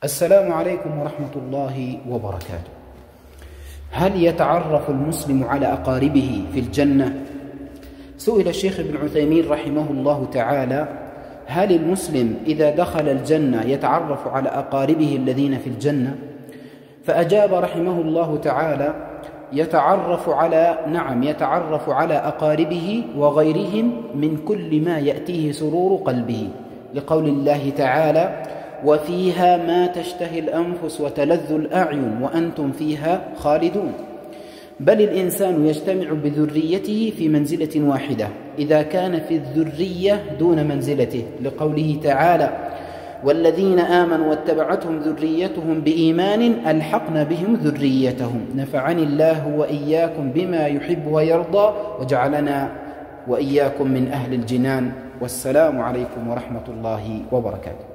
السلام عليكم ورحمة الله وبركاته. هل يتعرف المسلم على أقاربه في الجنة؟ سئل الشيخ ابن عثيمين رحمه الله تعالى: هل المسلم إذا دخل الجنة يتعرف على أقاربه الذين في الجنة؟ فأجاب رحمه الله تعالى: يتعرف على، نعم، يتعرف على أقاربه وغيرهم من كل ما يأتيه سرور قلبه، لقول الله تعالى: وفيها ما تشتهي الأنفس وتلذ الأعين وأنتم فيها خالدون. بل الإنسان يجتمع بذريته في منزلة واحدة إذا كان في الذرية دون منزلته، لقوله تعالى: والذين آمنوا واتبعتهم ذريتهم بإيمان ألحقنا بهم ذريتهم. نفعني الله وإياكم بما يحب ويرضى، وجعلنا وإياكم من أهل الجنان. والسلام عليكم ورحمة الله وبركاته.